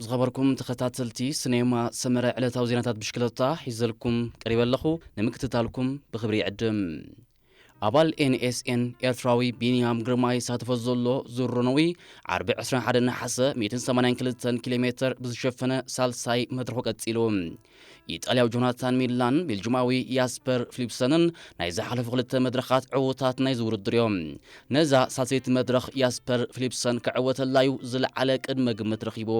ዝኸበርኩም ተኸታተልቲ ስኔማ ሰመረ ዕለታዊ ዜናታት ብሽክለታ ሒዘልኩም ቀሪበ ኣለኹ። ንምክትታልኩም ብኽብሪ ይዕድም። ኣባል ኤንኤስኤን ኤርትራዊ ቢንያም ግርማይ ይሳተፎ ዘሎ ዙር ሮኖዊ ዓርቢ ዕስራን ሓደን ነሓሰ ሚእትን ሰማንያን ክልተን ኪሎ ሜትር ብዝሸፈነ ሳልሳይ መድረኹ ቀጺሉ። ኢጣልያዊ ጆናታን ሚላን ቤልጅማዊ ያስፐር ፊሊፕሰንን ናይ ዝሓለፉ ክልተ መድረኻት ዕዉታት ናይዚ ውድድር እዮም። ነዛ ሳልሰይቲ መድረኽ ያስፐር ፊሊፕሰን ክዕወተላዩ ዝለዓለ ቅድመ ግምት ረኺቡ።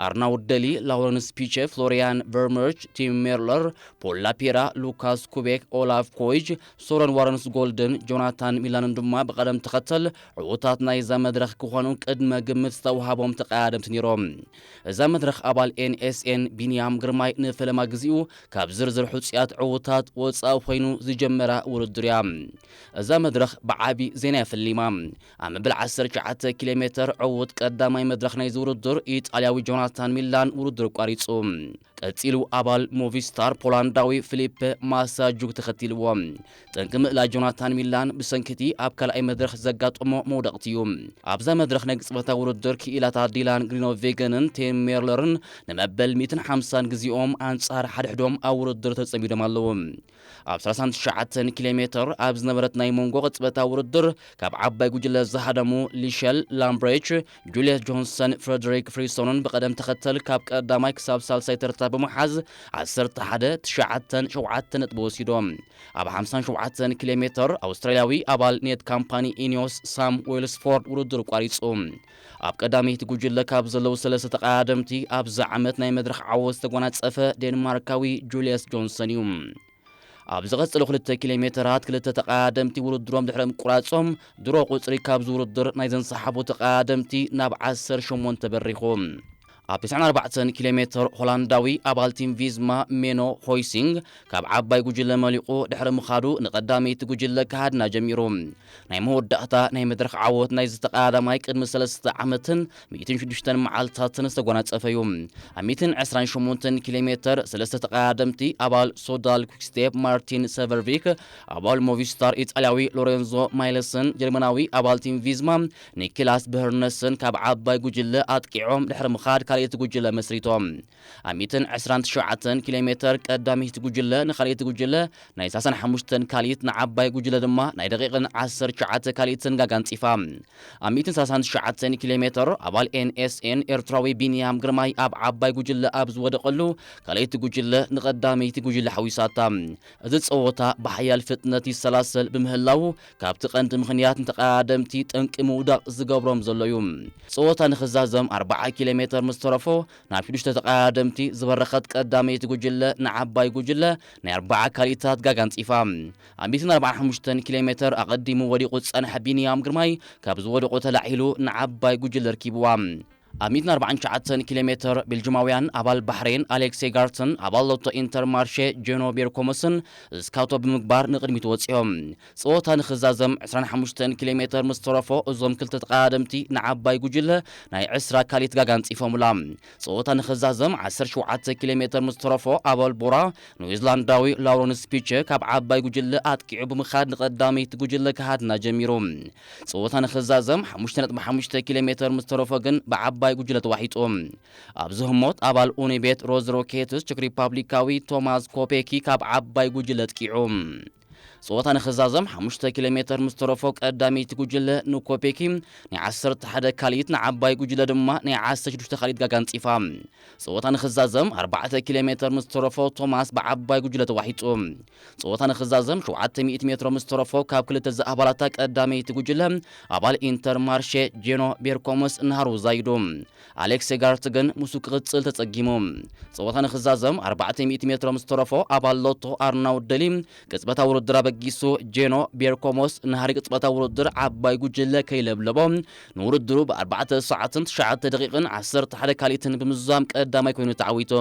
ኣርናውድ ደሊ፣ ላውረንስ ፒቸ፣ ፍሎሪያን ቨርመርች፣ ቲም ሜርለር፣ ፖል ላፔራ፣ ሉካስ ኩቤክ፣ ኦላፍ ኮይጅ፣ ሶረን ዋረንስ ጎልድን ጆናታን ሚላንን ድማ ብቐደም ተኸተል ዕዉታት ናይዛ መድረኽ ክኾኑ ቅድመ ግምት ዝተውሃቦም ተቐዳደምቲ ነይሮም። እዛ መድረኽ ኣባል ኤንኤስኤን ቢንያም ግርማይ ንፈለማ ግዜኡ ካብ ዝርዝር ሕጹያት ዕዉታት ወጻኢ ኮይኑ ዝጀመራ ውድድር እያ። እዛ መድረኽ ብዓቢ ዜና እያ ፈሊማ። ኣብ መበል ዓሰርተ ትሽዓተ ኪሎ ሜትር ዕዉት ቀዳማይ መድረኽ ናይዚ ውድድር ኢጣልያዊ ጆናታን ሚላን ውድድር ኣቋሪጹ። ቀጺሉ ኣባል ሞቪስታር ፖላንዳዊ ፊሊፕ ማሳጁክ ተኸቲልዎ። ጠንቂ ምእላ ጆናታን ሚላን ብሰንኪቲ ኣብ ካልኣይ መድረኽ ዘጋጠሞ መውደቕቲ እዩ። ኣብዛ መድረኽ ናይ ቅጽበታዊ ውድድር ክኢላታት ዲላን ግሪኖቬገንን ቲም ሜርለርን ንመበል ሚእትን ሓምሳን ግዜኦም ኣንጻር ሓድሕዶም ኣብ ውድድር ተጸሚዶም ኣለዉ። ኣብ ሰላሳን ትሽዓተን ኪሎ ሜትር ኣብ ዝነበረት ናይ መንጎ ቅጽበታዊ ውድድር ካብ ዓባይ ጉጅለ ዝሃደሙ ሊሸል ላምብሬች፣ ጁልየስ ጆንሰን፣ ፍረደሪክ ፍሪሶንን ብቐደም ተኸተል ካብ ቀዳማይ ክሳብ ሳልሳይ ተርታ ብምሓዝ ዓሰርተ ሓደ፣ ትሽዓተን ሸውዓተን ነጥቢ ወሲዶም። ኣብ ሓምሳን ሸውዓተን ኪሎ ሜትር ኣውስትራልያዊ ኣባል ኔት ካምፓኒ ኢኒዮስ ሳም ዌልስፎርድ ውድድር ቋሪጹ። ኣብ ቀዳመይቲ ጉጅለ ካብ ዘለዉ ሰለስተ ተቐዳደምቲ ኣብዚ ዓመት ናይ መድረኽ ዓወት ዝተጎናጸፈ ዴንማርካዊ ጁልየስ ጆንሰን እዩ። ኣብ ዝቐጸሉ ክልተ ኪሎ ሜትራት ክልተ ተቐዳደምቲ ውድድሮም ድሕሪ ምቁራጾም ድሮ ቁጽሪ ካብዚ ውድድር ናይ ዘንሰሓቡ ተቐዳደምቲ ናብ ዓሰርተ ሸሞንተ በሪኹ። ኣብ ተስዓን ኣርባዕተን ኪሎ ሜትር ሆላንዳዊ ኣባል ቲም ቪዝማ ሜኖ ሆይሲንግ ካብ ዓባይ ጉጅለ መሊቑ ድሕሪ ምኻዱ ንቐዳመይቲ ጉጅለ ክሃድና ጀሚሩ። ናይ መወዳእታ ናይ መድረኽ ዓወት ናይዚ ተቐዳዳማይ ቅድሚ ሰለስተ ዓመትን ሚእትን ሽዱሽተን መዓልታትን ዝተጎናጸፈ እዩ። ኣብ ሚእትን ዕስራን ሸሞንተን ኪሎ ሜትር ሰለስተ ተቐዳደምቲ ኣባል ሶዳል ኩክስቴፕ ማርቲን ሰቨርቪክ፣ ኣባል ሞቪስታር ኢጣልያዊ ሎሬንዞ ማይለስን ጀርመናዊ ኣባል ቲም ቪዝማ ኒኪላስ ብህርነስን ካብ ዓባይ ጉጅለ ኣጥቂዖም ድሕሪ ምኻድ ካልኣይቲ ጉጅለ መስሪቶም። ኣብ ሚእትን ዕስራን ትሽዓተን ኪሎ ሜትር ቀዳመይቲ ጉጅለ ንኻልኣይቲ ጉጅለ ናይ ሰላሳን ሓሙሽተን ካልኢት ንዓባይ ጉጅለ ድማ ናይ ደቂቕን ዓሰርተ ትሽዓተ ካልኢትን ጋጋ ኣንጺፋ። ኣብ ሚእትን ሰላሳን ትሽዓተን ኪሎ ሜትር ኣባል ኤንኤስኤን ኤርትራዊ ቢንያም ግርማይ ኣብ ዓባይ ጉጅለ ኣብ ዝወደቐሉ ካልኣይቲ ጉጅለ ንቐዳመይቲ ጉጅለ ሓዊሳታ። እዚ ጸወታ ብሓያል ፍጥነት ይሰላሰል ብምህላዉ ካብቲ ቀንዲ ምኽንያት ንተቐዳደምቲ ጠንቂ ምውዳቕ ዝገብሮም ዘሎ እዩ። ጸወታ ንኽዛዘም ኣርባዓ ኪሎ ሜትር ምስ ተረፎ ናብ ሽዱሽተ ተቐዳደምቲ ዝበረኸት ቀዳመይቲ ጉጅለ ንዓባይ ጉጅለ ናይ ኣርባዓ ካልኢታት ጋጋ ኣንጺፋ። ኣብ ሚእትን ኣርባዓን ሓሙሽተን ኪሎ ሜትር ኣቐዲሙ ወዲቑ ዝጸንሐ ቢንያም ግርማይ ካብ ዝወደቑ ተላዒሉ ንዓባይ ጉጅለ ርኪብዋ። ኣብ ሚእትን ኣርባዓን ትሽዓተን ኪሎ ሜትር ቤልጅማውያን ኣባል ባሕሬን ኣሌክሴ ጋርትን ኣባል ሎቶ ኢንተርማርሼ ጄኖ ቤርኮሞስን ስካቶ ብምግባር ንቕድሚት ወጺኦም። ጸወታ ንኽዛዘም ዕስራን ሓሙሽተን ኪሎ ሜትር ምስ ተረፎ እዞም ክልተ ተቐዳደምቲ ንዓባይ ጉጅለ ናይ ዕስራ ካልኢት ጋጋ ኣንጺፎምላ። ጸወታ ንኽዛዘም ዓሰርተ ሸውዓተ ኪሎ ሜትር ምስ ተረፎ ኣባል ቦራ ኒውዚላንዳዊ ላውረንስ ፒቸ ካብ ዓባይ ጉጅለ ኣጥቂዑ ብምኻድ ንቐዳመይቲ ጉጅለ ክሃድና ጀሚሩ። ጸወታ ንኽዛዘም ሓሙሽተ ነጥቢ ሓሙሽተ ኪሎ ሜትር ምስ ተረፎ ግን ብዓባይ ጉጅለ ተዋሒጡ። ኣብዚ ህሞት ኣባል ኡኒቤት ሮዝ ሮኬትስ ቸክ ሪፓብሊካዊ ቶማስ ኮፔኪ ካብ ዓባይ ጉጅለ ኣጥቂዑ። ጸወታ ንኽዛዘም ሓሙሽተ ኪሎ ሜትር ምስ ተረፎ ቀዳመይቲ ጉጅለ ንኮፔኪ ናይ ዓሰርተ ሓደ ካልኢት ንዓባይ ጉጅለ ድማ ናይ ዓሰርተ ሽዱሽተ ካልኢት ጋጋ ኣንጺፋ። ጸወታ ንኽዛዘም ኣርባዕተ ኪሎ ሜትር ምስ ተረፎ ቶማስ ብዓባይ ጉጅለ ተዋሒጡ። ጸወታ ንኽዛዘም ሸውዓተ ሚእቲ ሜትሮ ምስ ተረፎ ካብ ክልተ ዝኣባላታ ቀዳመይቲ ጉጅለ ኣባል ኢንተር ማርሼ ጄኖ ቤርኮሞስ ናሃሩ ዛይዱ። ኣሌክስ ጋርት ግን ምስኡ ክቕጽል ተጸጊሙ። ጸወታ ንኽዛዘም ኣርባዕተ ሚእቲ ሜትሮ ምስ ተረፎ ኣባል ሎቶ ኣርናውድ ደሊ ቅጽበታዊ ውድድር ኣበጊሱ ጄኖ ቤርኮሞስ ናሃሪ ቅጽበታዊ ውድድር ዓባይ ጉጅለ ከይለብለቦ ንውድድሩ ብኣርባዕተ ሰዓትን ትሽዓተ ደቂቕን ዓሰርተ ሓደ ካልኢትን ብምዝዛም ቀዳማይ ኮይኑ ተዓዊቱ።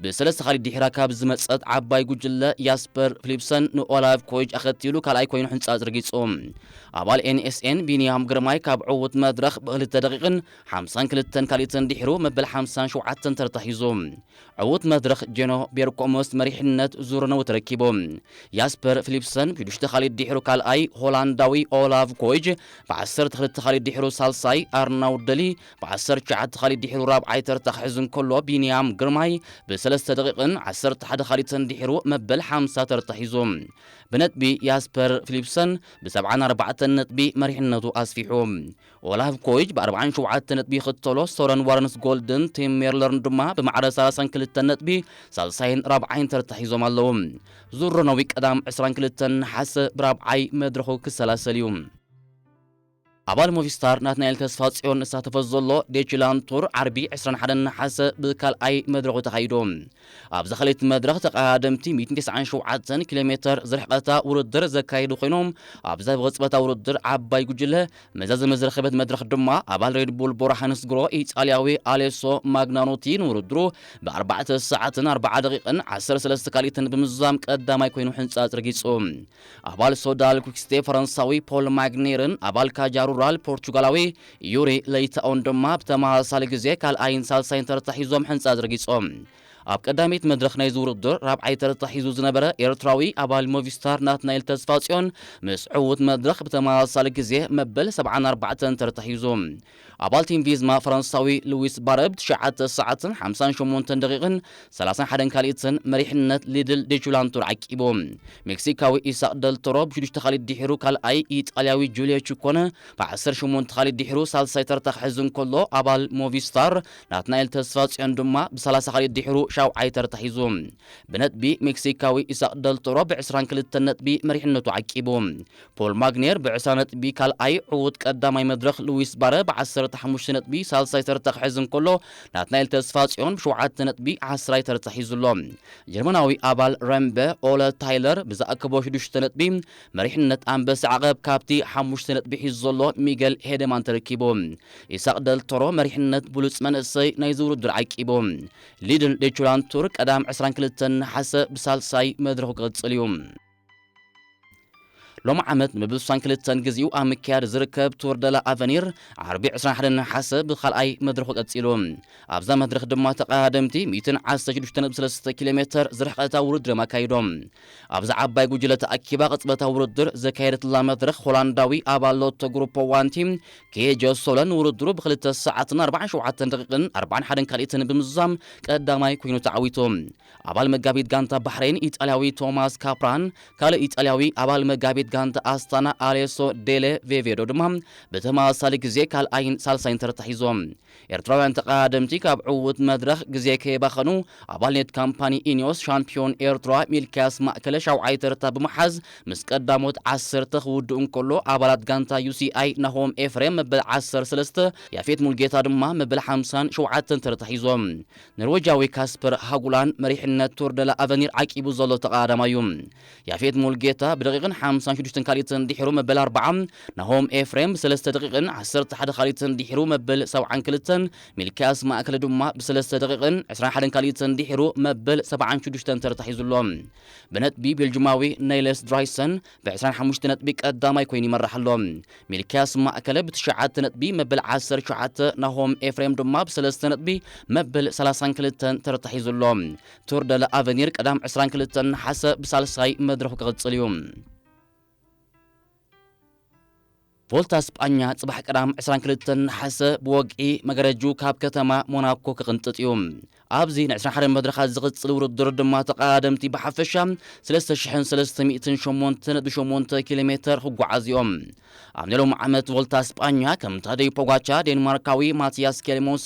ብሰለስተ ካልኢት ድሒራ ካብ ዝመጸት ዓባይ ጉጅለ ያስፐር ፊሊፕሰን ንኦላቭ ኮይጅ ኣኸቲሉ ካልኣይ ኮይኑ ሕንጻጽ ረጊጹ። ኣባል ኤንኤስኤን ቢንያም ግርማይ ካብ ዕዉት መድረኽ ብክልተ ደቂቕን ሓምሳን ክልተን ካልኢትን ድሒሩ መበል ሓምሳን ሸውዓተን ተርታ ሒዙ። ዕዉት መድረኽ ጄኖ ቤርኮሞስ መሪሕነት ዙር ነው ተረኪቡ። ያስፐር ፊሊፕ ፊሊፕሰን ብሽዱሽተ ካሊድ ድሕሩ ካልኣይ፣ ሆላንዳዊ ኦላቭ ኮይጅ ብዓሰርተ ክልተ ካሊድ ድሕሩ ሳልሳይ፣ ኣርናውድ ደሊ ብዓሰርተ ትሽዓተ ካሊድ ድሕሩ ራብዓይ ተርታ ክሕዝ እንከሎ፣ ቢንያም ግርማይ ብሰለስተ ደቂቕን ዓሰርተ ሓደ ካሊትን ድሕሩ መበል ሓምሳ ተርታ ሒዙ። ብነጥቢ ያስፐር ፊሊፕሰን ብሰብዓን ኣርባዕተን ነጥቢ መሪሕነቱ ኣስፊሑ። ኦላቭ ኮይጅ ብኣርባዓን ሸውዓተ ነጥቢ ይኽተሎ፣ ሶረን ዋረንስ ጎልድን ቲም ሜርለርን ድማ ብማዕረ ሰላሳን ክልተን ነጥቢ ሳልሳይን ራብዓይን ተርታ ሒዞም ኣለዉ። ዙር ሮኖዊ ቀዳም ዕስራን ክልተን ነሓሰ ብራብዓይ መድረኹ ክሰላሰል እዩ። ኣባል ሞቪስታር ናትናኤል ተስፋጽዮን ዝሳተፎ ዘሎ ዴችላን ቱር ዓርቢ ዕስራን ሓደን ነሓሰ ብካልኣይ መድረኹ ተኻይዱ። ኣብዛ ካልኣይቲ መድረኽ ተቐዳደምቲ ሚእትን ተስዓን ሸውዓተን ኪሎ ሜተር ዝርሕቐታ ውድድር ዘካየዱ ኮይኖም፣ ኣብዛ ብቕጽበታ ውድድር ዓባይ ጉጅለ መዛዘሚ ዝረኸበት መድረኽ ድማ ኣባል ሬድ ቡል ቦራ ሃንስ ግሮ ኢጣልያዊ ኣሌሶ ማግናኖቲ ንውድድሩ ብኣርባዕተ ሰዓትን ኣርባዓ ደቂቕን ዓሰርተ ሰለስተ ካልኢትን ብምዝዛም ቀዳማይ ኮይኑ ሕንጻጽ ረጊጹ። ኣባል ሶዳል ኩክስቴ ፈረንሳዊ ፖል ማግኔርን ኣባል ካጃ ሩራል ፖርቹጋላዊ ዩሪ ለይታኦን ድማ ብተመሳሳሊ ግዜ ካልኣይን ሳልሳይን ተርታ ሒዞም ሕንጻጽ ረጊጾም። ኣብ ቀዳመይቲ መድረኽ ናይዚ ውድድር ራብዓይ ተርታ ሒዙ ዝነበረ ኤርትራዊ ኣባል ሞቪስታር ናትናኤል ተስፋጽዮን ምስ ዕዉት መድረኽ ብተመሳሳሊ ግዜ መበል ሰብዓን ኣርባዕተን ተርታ ሒዙ። ኣባል ቲም ቪዝማ ፈረንሳዊ ሉዊስ ባረ ብትሽዓተ ሰዓትን ሓምሳን ሸሞንተን ደቂቕን ሰላሳን ሓደን ካልኢትን መሪሕነት ሊድል ዴቹላን ቱር ዓቂቡ። ሜክሲካዊ ኢሳቅ ደልቶሮ ብሽዱሽተ ካልኢት ድሒሩ ካልኣይ፣ ኢጣልያዊ ጁልዮ ቹኮነ ብዓሰርተ ሸሞንተ ካልኢት ድሒሩ ሳልሳይ ተርታ ክሕዝ እንከሎ፣ ኣባል ሞቪስታር ናትናኤል ተስፋጽዮን ድማ ብሰላሳ ካልኢት ድሒሩ ሻውዓይ ተርታ ሒዙ። ብነጥቢ ሜክሲካዊ ኢሳቅ ደልቶሮ ብዕስራን ክልተን ነጥቢ መሪሕነቱ ዓቂቡ። ፖል ማግኔር ብዕስራ ነጥቢ ካልኣይ፣ ዕዉት ቀዳማይ መድረኽ ሉዊስ ባረ ብዓሰርተ ሓሙሽተ ነጥቢ ሳልሳይ ተርታ ክሕዝ እንከሎ፣ ናትናኤል ተስፋጽዮን ብሸውዓተ ነጥቢ ዓስራይ ተርታ ሒዙ ኣሎ። ጀርመናዊ ኣባል ረምበ ኦለ ታይለር ብዝኣከቦ ሽዱሽተ ነጥቢ መሪሕነት ኣንበሳ ዓቐብ ካብቲ ሓሙሽተ ነጥቢ ሒዙ ዘሎ ሚገል ሄደማን ተረኪቡ። ኢሳቅ ደልቶሮ መሪሕነት ብሉጽ መንእሰይ ናይዚ ውድድር ዓቂቡ። ሊድል ዴቹላን ቱር ቀዳም ዕስራን ክልተን ነሓሰ ብሳልሳይ መድረኹ ክቕጽል እዩ። ሎሚ ዓመት ንብልሳን ክልተን ግዜኡ ኣብ ምክያድ ዝርከብ ቱር ደላ ኣቨኒር ዓርቢ ዕስራን ሓደን ነሓሰ ብኻልኣይ መድረኹ ቀጺሉ። ኣብዛ መድረኽ ድማ ተቐዳደምቲ ሚእትን ዓሰርተ ሽዱሽተ ነጥቢ ሰለስተ ኪሎ ሜተር ዝርሕቐታ ውድድር እዮም ኣካይዶም። ኣብዛ ዓባይ ጉጅለ ተኣኪባ ቅጽበታዊ ውድድር ዘካየደትላ መድረኽ ሆላንዳዊ ኣባል ሎቶ ግሩፖ ዋን ቲም ኬጆ ሶለን ውድድሩ ብክልተ ሰዓትን ኣርባዓን ሸውዓተን ደቂቕን ኣርባዓን ሓደን ካልኢትን ብምዝዛም ቀዳማይ ኮይኑ ተዓዊቱ። ኣባል መጋቢት ጋንታ ባሕሬን ኢጣልያዊ ቶማስ ካፕራን፣ ካልእ ኢጣልያዊ ኣባል መጋቢት ጋንታ ኣስታና ኣሌሶ ዴለ ቬቬዶ ድማ ብተመሳሳሊ ግዜ ካልኣይን ሳልሳይን ተርታ ሒዞም። ኤርትራውያን ተቐዳደምቲ ካብ ዕዉት መድረኽ ግዜ ከየባኸኑ ኣባል ኔት ካምፓኒ ኢኒዮስ ሻምፒዮን ኤርትራ ሚልክያስ ማእከለ ሻውዓይ ተርታ ብምሓዝ ምስ ቀዳሞት ዓሰርተ ክውድኡ እንከሎ፣ ኣባላት ጋንታ ዩ ሲ ኣይ ናሆም ኤፍሬም መበል ዓሰርተ ሰለስተ፣ ያፌት ሙልጌታ ድማ መበል ሓምሳን ሸውዓተን ተርታ ሒዞም። ኖርዌጃዊ ካስፐር ሃጉላን መሪሕነት ቱር ደላ ኣቨኒር ዓቂቡ ዘሎ ተቐዳዳማይ እዩ። ያፌት ሙልጌታ ብደቂቕን ሓምሳን ሽዱሽተን ካልኢትን ድሒሩ መበል ኣርብዓ፣ ናሆም ኤፍሬም ብሰለስተ ደቂቕን ዓሰርተ ሓደ ካልኢትን ድሒሩ መበል ሰብዓን ክልተን፣ ሚልክያስ ማእከለ ድማ ብሰለስተ ደቂቕን ዕስራን ሓደን ካልኢትን ድሒሩ መበል ሰብዓን ሽዱሽተን ተርታ ሒዙ ኣሎ። ብነጥቢ ቤልጅማዊ ነይለስ ድራይሰን ብዕስራን ሓሙሽተ ነጥቢ ቀዳማይ ኮይኑ ይመርሕ ኣሎ። ሚልክያስ ማእከለ ብትሽዓተ ነጥቢ መበል ዓሰርተ ሸውዓተ፣ ናሆም ኤፍሬም ድማ ብሰለስተ ነጥቢ መበል ሰላሳን ክልተን ተርታ ሒዙ ኣሎ። ቱር ደለ ኣቨኒር ቀዳም ዕስራን ክልተን ነሓሰ ብሳልሳይ መድረኹ ክቕጽል እዩ። ቮልታ ስጳኛ ጽባሕ ቀዳም ዕስራን ክልተን ነሓሰ ብወግዒ መገረጁ ካብ ከተማ ሞናኮ ክቕንጥጥ እዩ። ኣብዚ ንዕስራን ሓደን መድረኻት ዝቕጽል ውድድር ድማ ተቐዳደምቲ ብሓፈሻ ሰለስተ ሽሕን ሰለስተ ሚእትን ሸሞንተ ነጥቢ ሸሞንተ ኪሎ ሜተር ክጓዓዙ እዮም። ኣብ ናይ ሎሚ ዓመት ቮልታ ስጳኛ ከም ታደይ ፖጋቻ፣ ዴንማርካዊ ማቲያስ ኬልሞንሰ፣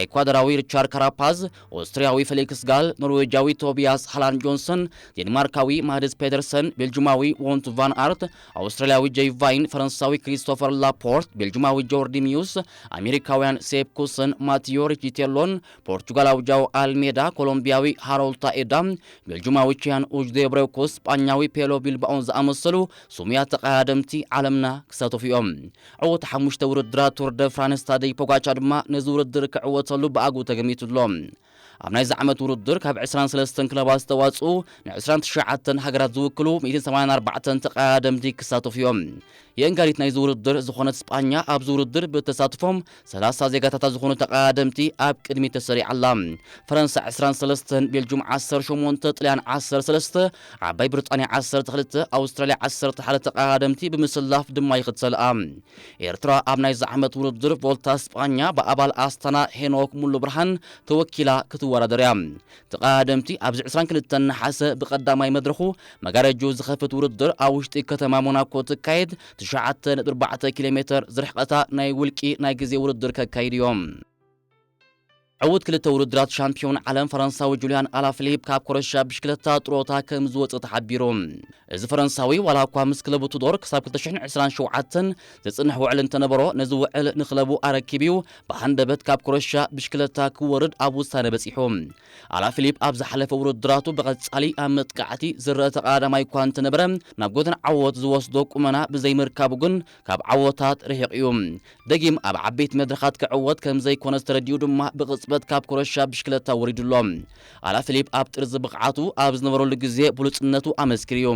ኤኳዶራዊ ሪቻርድ ካራፓዝ፣ ኦስትሪያዊ ፌሊክስ ጋል፣ ኖርዌጃዊ ቶቢያስ ሃላን ጆንሰን፣ ዴንማርካዊ ማድስ ፔደርሰን፣ ቤልጅማዊ ዎንት ቫን ኣርት፣ ኣውስትራልያዊ ጄይ ቫይን፣ ፈረንሳዊ ክሪስቶፈር ላፖርት፣ ቤልጅማዊ ጆርዲ ሚዩስ፣ ኣሜሪካውያን ሴፕ ኩስን ማቲዮ ሪቺቴሎን፣ ፖርቹጋላዊ ጃው ኣልሜዳ፣ ኮሎምቢያዊ ሃሮልድ ታኤዳ፣ ቤልጅማዊ ቺያን ኡጅዴብሬኩስ፣ ስጳኛዊ ፔሎ ቢልባኦን ዝኣመሰሉ ስሙያት ተቐዳደምቲ ዓለምና ክሳተፉ እዮም። ዕወት ሓሙሽተ ውድድራት ቱር ደ ፍራንስ ታደይ ፖጋቻ ድማ ነዚ ውድድር ክዕወተሉ ብኣግኡ ተገሚቱ ኣሎ። ኣብ ናይዚ ዓመት ውድድር ካብ ዕስራን ሰለስተን ክለባት ዝተዋፅኡ ን ዕስራን ትሽዓተን ሃገራት ዝውክሉ ሚእትን ሰማንያን ኣርባዕተን ተቐዳደምቲ ክሳተፉ እዮም። የእንጋዲት ናይዚ ውድድር ዝኾነት ስጳኛ ኣብዚ ውድድር ብተሳትፎም ሰላሳ ዜጋታታ ዝኾኑ ተቐዳደምቲ ኣብ ቅድሚት ተሰሪዓ ኣላ። ፈረንሳ ዕስራን ሰለስተን፣ ቤልጁም ዓሰርተ ሸሞንተ፣ ጥልያን ዓሰርተ ሰለስተ፣ ዓባይ ብሪጣንያ ዓሰርተ ክልተ፣ ኣውስትራልያ ዓሰርተ ሓደ ተቐዳደምቲ ብምስላፍ ድማ ይኽተልኣ። ኤርትራ ኣብ ናይዚ ዓመት ውድድር ቮልታ ስጳኛ ብኣባል ኣስታና ሄኖክ ሙሉ ብርሃን ተወኪላ ክትወዳደር እያ። ተቐዳደምቲ ኣብዚ ዕስራን ክልተን ነሓሰ ብቐዳማይ መድረኹ መጋረጆ ዝኸፍት ውድድር ኣብ ውሽጢ ከተማ ሞናኮ ትካየድ ትሽዓተ ነጥቢ ኣርባዕተ ኪሎ ሜትር ዝርሕቐታ ናይ ውልቂ ናይ ግዜ ውድድር ከካይዱ እዮም። ዕዉት ክልተ ውድድራት ሻምፒዮን ዓለም ፈረንሳዊ ጁልያን ኣላፊሊፕ ካብ ኮረሻ ብሽክለታ ጥሮታ ከም ዝወፅእ ተሓቢሩ። እዚ ፈረንሳዊ ዋላ እኳ ምስ ክለቡ ቱዶር ክሳብ ክልተ ሽሕን ዕስራን ሸውዓተን ዘጽንሕ ውዕል እንተነበሮ፣ ነዚ ውዕል ንክለቡ ኣረኪብ እዩ ብሃንደበት ካብ ኮረሻ ብሽክለታ ክወርድ ኣብ ውሳነ በጺሑ። ኣላፊሊፕ ኣብ ዝሓለፈ ውድድራቱ ብቐጻሊ ኣብ መጥቃዕቲ ዝረአ ተቐዳዳማይ እኳ እንተነበረ፣ ናብ ጎደና ዓወት ዝወስዶ ቁመና ብዘይምርካቡ ግን ካብ ዓወታት ርሒቕ እዩ። ደጊም ኣብ ዓበይቲ መድረኻት ክዕወት ከም ዘይኮነ ዝተረዲኡ ድማ ብቕጽበት ካብ ኮረሻ ብሽክለታ ወሪዱ ኣሎ። ኣላፊሊፕ ኣብ ጥርዚ ብቕዓቱ ኣብ ዝነበረሉ ግዜ ብሉጽነቱ ኣመስኪሩ እዩ።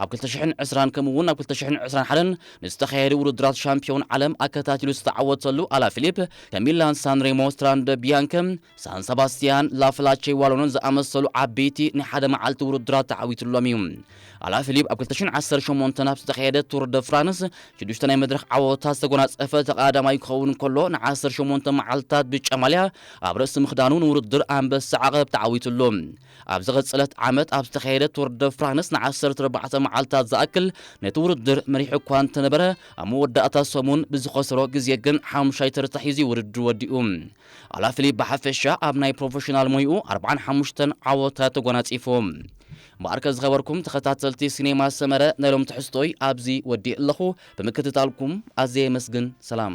ኣብ ክልተ ሽሕን ዕስራን ከምኡ እውን ኣብ ክልተ ሽሕን ዕስራን ሓደን ንዝተኻየዱ ውድድራት ሻምፒዮን ዓለም ኣከታቲሉ ዝተዓወተሉ ኣላፊሊፕ ከሚላን ሳንሬሞ ስትራንደ ቢያንከ፣ ሳን ሰባስቲያን፣ ላፍላቼ ዋሎንን ዝኣመሰሉ ዓበይቲ ናይ ሓደ መዓልቲ ውድድራት ተዓዊትሎም እዩ። ኣላፊሊፕ ኣብ ክልተ ሽሕን ዓሰርተ ሸሞንተን ኣብ ዝተኻየደ ቱር ደ ፍራንስ ሽዱሽተ ናይ መድረኽ ዓወታት ዝተጎናጸፈ ተቐዳዳማይ ክኸውን ከሎ፣ ንዓሰርተ ሸሞንተ መዓልታት ብጫ ማልያ ኣብ ርእሲ ምኽዳኑ ንውድድር ኣንበሳ ዓቐብ ተዓዊትሉ። ኣብ ዝቐጸለት ዓመት ኣብ ዝተኻየደ ቱር ደ ፍራንስ ንዓሰርተ ኣርባዕተ መዓልታት ዝኣክል ነቲ ውድድር መሪሑ እኳ እንተነበረ፣ ኣብ መወዳእታ ሰሙን ብዝኸሰሮ ግዜ ግን ሓሙሻይ ተርታ ሒዙ ውድድር ወዲኡ። ኣላፊሊፕ ብሓፈሻ ኣብ ናይ ፕሮፌሽናል ሞይኡ ኣርባዓን ሓሙሽተን ዓወታት ተጎናጺፉ። እምበኣርከ ዝኸበርኩም ተኸታተልቲ ሲኔማ ሰመረ፣ ናይ ሎም ትሕዝቶይ ኣብዚ ወዲእ ኣለኹ። ብምክትታልኩም ኣዝየ የመስግን። ሰላም።